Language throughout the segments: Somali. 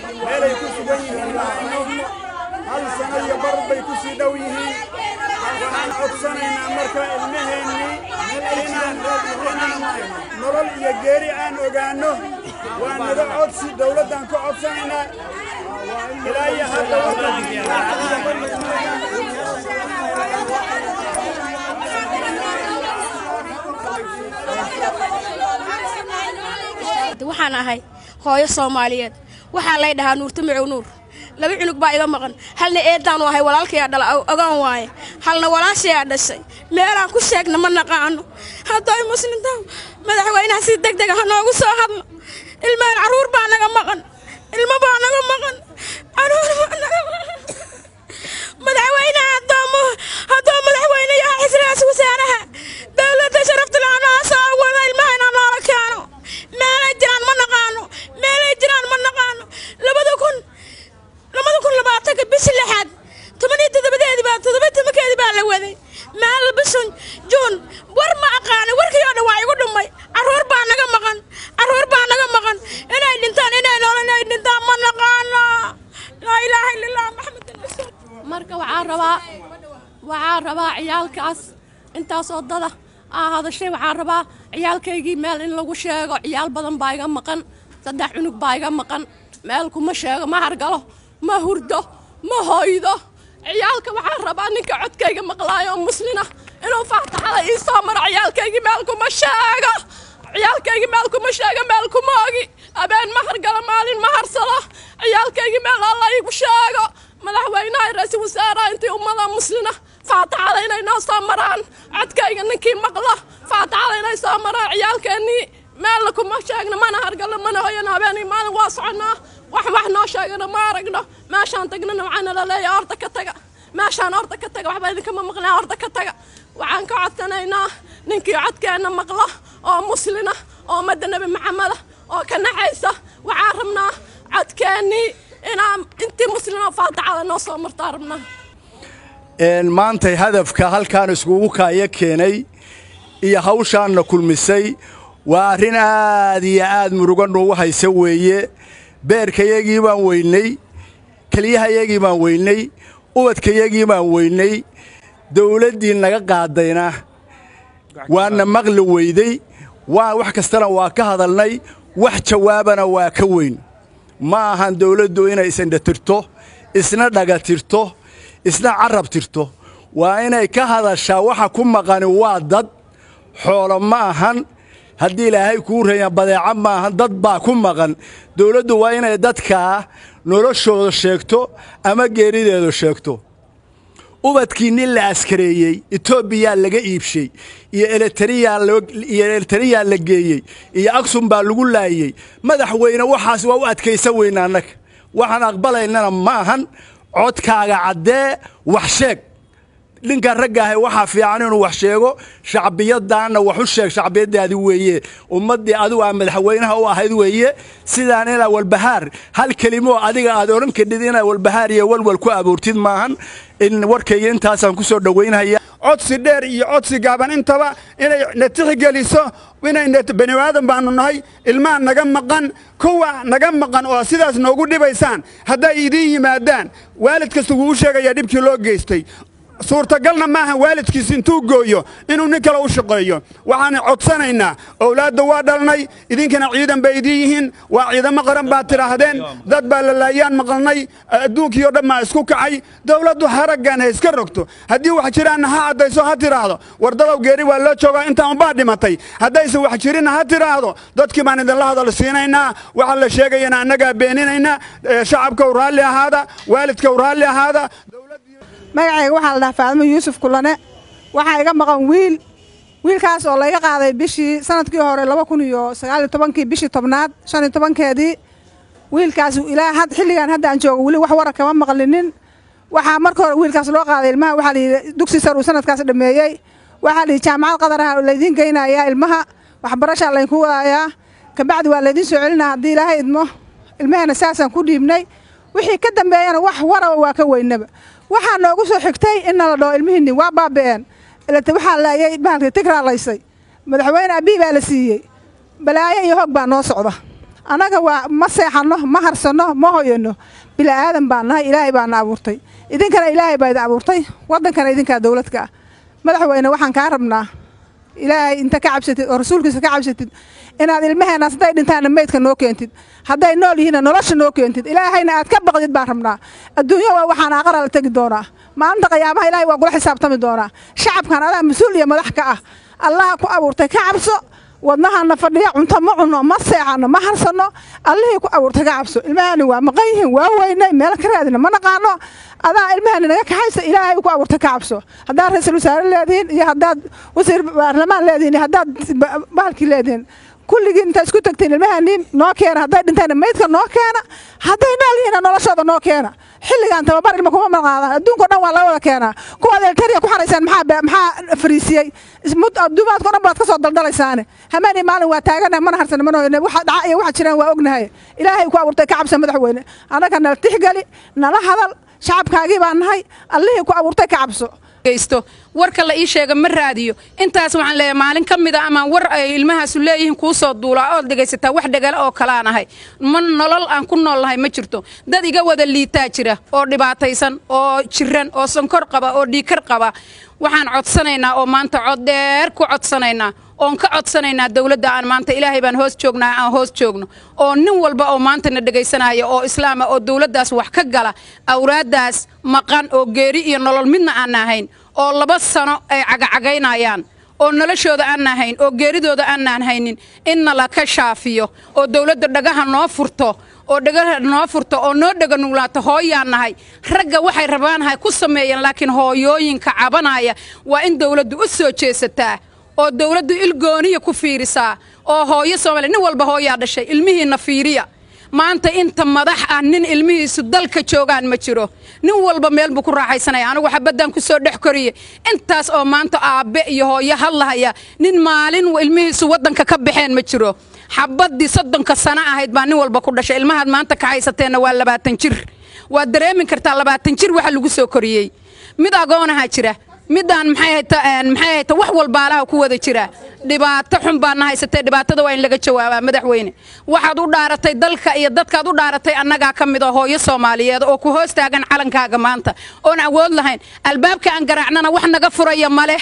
Meelay ku sugan yihiin ma hayno. Hal sano iyo bar bay ku sii dhow yihiin. Waxaan codsanaynaa marka ilmaheennii inaan nolol iyo geeri aan ogaanno. Waa naga codsi, dawladdaan ka codsanaynaa. Ilaa iyo hadda warka. Waxaan ahay hooyo Soomaaliyeed, waxaa lay dhahaa Nuurta Macow Nuur. 2 cunug baa iga maqan. Halna eedaanu ahay, walaalkayaa dhala, ogaan waaye. Halna walaashayaa dhashay. Meelaan ku sheegna ma naqaano. Hadday muslimta, madaxweynaha si deg dega ha noogu soo hadlo. Ilmahan carruur baa naga maqan, ilmo baa naga maqan, carruur baa naga maqan. Madaxweynaha haddoo madaxweyne yahay, xisraas wasaaraha dowladda sharafta laanoo soo wada ilmaha inaa noola keeno. Meelay jiraan ma naqaano, meelay jiraan ma naqaano. 2020-ka bishii lixaad 17-deedii baa, 17-keedii baa la waday. Meel bishan Juun war ma aqaano, warkii oo dhan waa igu dhumay. Carruur baa naga maqan, carruur baa naga maqan. Inay dhintaan, inay nool, inay dhintaan ma naqaano. Laa ilaaha illa Allah, Maxamed rasuul. Marka waxaa rabaa ciyaalkaas intaasoo dada aa hadashay, waxaa rabaa ciyaalkaygii meel in lagu sheego. Ciyaal badan baa iga maqan, 3 cunug baa iga maqan. Meel kuma sheego, ma hargalo, ma hurdo, ma hoydo. Ciyaalka waxaan rabaa ninka codkayga maqlaayo oo muslina inuu faataxada ii soo maro. Ciyaalkaygii meel kuma sheego, ciyaalkaygii meel kuma sheego, meel kuma ogi. Habeen ma hargalo, maalin ma harsado. Ciyaalkaygii meel Alla iigu sheego. Madaxweynaha, ra-iisul wasaaraha, intii ummada muslina faataxada inay noo soo maraan. Codkayga ninkii maqlo, faataxada inay soo maraan. Ciyaalkeennii meelna kuma sheegno, mana hargalo, mana hoyano. Habeenii maalin waa soconaa, wax noo sheegano ma aragno. Meeshaan tagnana waxaana la leeyahay orda ka taga meeshaan, orda ka taga, waxba idinkama maqnaa, orda ka taga. Waxaan ka codsanaynaa ninkii codkeenna maqlo oo muslina oo ummadda Nebi Maxameda oo ka naxaysa, waxaan rabnaa codkeennii inaa intii muslina faataxada noo soo martaa rabnaa. Maantay hadafka halkaan iskugu kaaya keenay iyo hawshaanna kulmisay waa arrin aad iyo aad muruga noogu haysa weeye. Beerkayagii baan weynay, keliyahayagii baan weynay, ubadkayagii baan weynay. Dawladdii naga qaadayna waana maqli weyday. Waa wax kastana waa ka hadalnay, wax jawaabana waa ka weyn. Ma ahan dawladdu inay isindhatirto, isna dhagatirto, isna carab tirto. Waa inay ka hadashaa. Waxa ku maqani waa dad, xoolo ma ahan. Haddii Ilaahay kuu reeya, badeeco ma ahan, dad baa ku maqan. Dawladdu waa inay dadkaa noloshooda sheegto ama geerideedu sheegto. Ubadkii nin la askareeyey, Etoobiyaa laga iibshay iyo Eletriyaaiyo Elitariyaa la geeyey iyo Aksum baa lagu laayey. Madaxweyne, waxaas waa u adkaysan weyna annaga, waxaan aqbalaynana ma ahan. Codkaaga caddee, wax sheeg. Ninka raggaahay waxaa fiican inuu wax sheego. Shacbiyadaanna wax u sheeg, shacbiyadaadi weeye, ummaddii adigu aa madaxweynaha u ahayd weeye. Sidaan inaa walbahaar hal kelimo adiga aad odhan kadhid inaa walbahaar iyo walwal ku abuurtid maahan. In warkayga intaasaan ku soo dhowaynhaya. Codsi dheer iyo codsi gaaban intaba inay na tixgeliso, inay bani aadam baanu nahay. Ilmaha naga maqan, kuwa naga maqan oo sidaas noogu dhibaysaan, hadday idiin yimaadaan, waalid kasta wuu u sheegayaa dhibkii loo geystay. Suurtagalna maaha waalidkiis intuu gooyo inuu nin kale u shaqeeyo. Waxaan codsanaynaa, owlaadda waa dhalnay, idinkana ciidan bay idiin yihiin, waa ciidamo qaran baad tidhaahdeen. Dad baa la laayaan maqalnay, adduunkii oo dhan baa isku kacay. Dawladdu haraggan ha iska rogto. Haddii wax jiraanna ha caddayso, ha tidhaahdo wardadow geeri waa loo joogaa, intaan unbaa dhimatay. Haddayse wax jirinna ha tidhaahdo dadkii baan idinla hadal siinaynaa, waxa la sheegayana annagaa beeninaynaa. Shacabkow raalli ahaada, waalidkow raalli ahaada. Magacayga waxaa la dhahaa Faadimo Yuusuf Kulane. Waxaa iga maqan wiil, wiilkaas oo layga qaaday bishii sanadkii hore 2019-kii, bishii 10aad 15-keedii. Wiilkaas ilaa had xilligan hadda aan joogo weli wax wara kama maqlinin. Waxaa marka hore wiilkaas loo qaaday ilmaha, waxaa layidhi dugsi sar uu sanadkaas dhameeyey. Waxaa layidhi jaamacad Qadaraha laydiin geynayaa ilmaha, waxbarashaa laydinku wadayaa, kabacdi waa laydiin soo celinaa haddii Ilaahay idmo. Ilmahana saasaan ku dhiibnay. Wixii ka dambeeyana wax waraba waa ka weynaba. Waxaa noogu soo xigtay in nala dhaho ilmihiinni waa baaba'een, waxaa laayay bahalkii Tigraa laysay, madaxweyne Abiy baa la siiyey. Balaayo iyo hoog baa noo socda. Annaga waa ma seexanno, ma harsanno, ma hoyanno. Bila'aadan baan nahay, Ilaahay baana abuurtay, idinkana Ilaahay baa idin abuurtay, waddankana idinkaa dowladka ah. Madaxweyne, waxaan kaa rabnaa Ilaahay inta ka cabsatid oo rasuulkiisa ka cabsatid inaad ilmaheenaas hadday dhintaanna meydka noo keentid, hadday nool yihiinna nolosha noo keentid. Ilaahayna aad ka baqdid baan rabnaa. Adduunyo waa waxaan aaqara la tegi doonaa, maalinta qiyaamaha Ilaahay waa kula xisaabtami doonaa. Shacabkan adaa mas-uul iyo madax ka ah. Allaha ku abuurtay ka cabso. Wadnahana fadhiya, cunto ma cunno, ma seexanno, ma harsanno. Allihii ku abuurtay ka cabso. Ilmahani waa maqan yihiin, waa weynay, meel ka raadina ma naqaano. Adaa ilmahani naga kaxaysa. Ilaahay ku abuurtay ka cabso. Haddaad ra-iisul wasaare leedihiin iyo haddaad wasiir baarlamaan leedihiin iyo haddaad bahalkii leedihiin, kulligiin intaa isku tagtiin ilmahani noo keena. Hadday dhintaana meydka noo keena, hadday nool yihiinna noloshooda noo keena. Xilligan tababar ilma kuma maqaadaan, adduunka o dhan waa laga wada keenaa. Kuwaad Eltariya ku xaraysaan maxaa fariisiyey? Adduumaadka o dhan baad ka soo daldalaysaane. Hameenii maalin waa taagana, mana harsana, mana hoyne. Waxa dhaca iyo waxa jiraan waa ognahay. Ilaahay ku abuurtay ka cabsa madaxweyne. Annaga nala tixgeli, nala hadal, shacabkaagii baan nahay. Allihii ku abuurtay ka cabso. Geysto warka la ii sheega ma raadiyo. Intaas waxaan leeyahay, maalin ka mid a ama war ay ilmahaasu leeyihiin kuu soo duulaa ood dhegaysataa. Wax dhegale oo kalaan ahay ma nolol aan ku nool nahay ma jirto. Dad iga wada liitaa jira oo dhibaataysan oo jiran oo sonkor qaba oo dhiikar qaba. Waxaan codsanaynaa oo maanta cod dheer ku codsanaynaa oon ka codsanaynaa dowladda aan maanta Ilaahay baan hoos joognaa, aan hoos joogno, oo nin walba oo maanta na dhegaysanaya oo islaama oo dowladdaas wax ka gala, awlaaddaas maqan oo geeri iyo nolol midna aan ahayn, oo 2 sano ay cagacagaynayaan, oo noloshooda aan ahayn oo geeridooda aanaan haynin, inna la ka shaafiyo oo dowladda dhagaha noo furto, oo dhagaha noo furto oo noo dhega nuglaato. Hooyaan nahay. Ragga waxay rabaan ha ku sameeyeen, laakiin hooyooyinka cabanaya waa in dowladdu u soo jeesataa oo dowladdu ilgooniya ku fiirisaa. Oo hooyo Soomaaliya, nin walba hooyaa dhashay, ilmihiinna fiiriya. Maanta inta madax ah nin ilmihiisu dalka joogaan ma jiro. Nin walba meel buu ku raaxaysanaya. Anigu xabaddan ku soo dhex koriyey. Intaas oo maanta aabbe iyo hooyo hadlahaya, nin maalin ilmihiisu waddanka ka baxeen ma jiro. Xabaddii 30-ka sano ahayd baa nin walba ku dhashay. Ilmahaad maanta ka haysateenna waa 20 jir. Waad dareemi kartaa 20 jir waxa lagu soo koriyey. Mid agoonaha jira, midaan maxay hayta, wax walbaalaha ku wada jira. Dhibaato xun baana haysatee, dhibaatada waa in laga jawaabaa. Madaxweyne, waxaad u dhaaratay dalka iyo dadkaad u dhaaratay. Annagaa ka mid a hooyo Soomaaliyeed oo ku hoos taagan calankaaga maanta oon awood lahayn. Albaabka aan garaacnana wax naga furaya ma leh.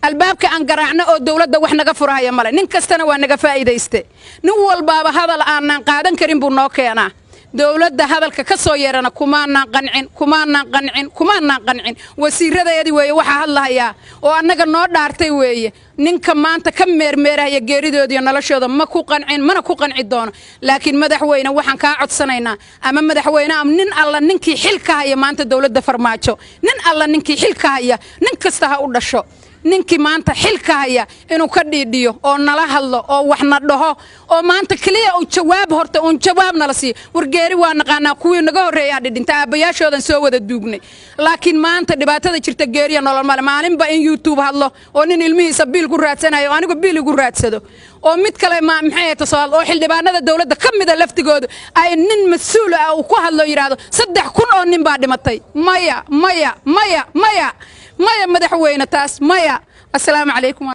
Albaabka aan garaacno oo dowladda wax naga furahaya male. Nin kastana waa naga faa'iidayste. Nin walbaaba hadal aanaan qaadan karin buu noo keenaa. Dowladda hadalka ka soo yeerana kumaanaan qancin, kumaanaan qancin, kumaanaan qancin. Wasiiradeedii weeye waxaa hadlahayaa oo annaga noo dhaartay weeye ninka maanta ka meermeerahaya geeridooda iyo noloshooda. Ma ku qancin, mana ku qanci doono. Laakiin madaxweyne, waxaan kaa codsanaynaa, ama madaxweyne ama nin alla ninkii xilka haya maanta dowladda Farmaajo, nin alla ninkii xilka haya, nin kasta ha u dhasho, ninkii maanta xilka haya inuu ka dhiidhiyo oo nala hadlo oo waxna dhaho oo maanta keliya uu jawaab horta uun jawaab nala siiyo. Wargeeri waa naqaanaa, kuwii naga horreeyaa dhidhinta, aabbayaashoodan soo wada duugnay. Laakiin maanta dhibaatada jirta geeriya nolol male. Maalinba in YouTube hadlo oo nin ilmihiisa biil ku raadsanayo oo anigu biil igu raadsado oo mid kale ma maxay hayta soo hadlo oo xildhibaanada dowladda ka mida laftigooda ay nin mas-uul ah uu ku hadlo, yidhaahdo 3000 oo nin baa dhimatay. Maya, maya, maya, maya, maya, madaxweyne, taas maya. Assalaamu calaykum.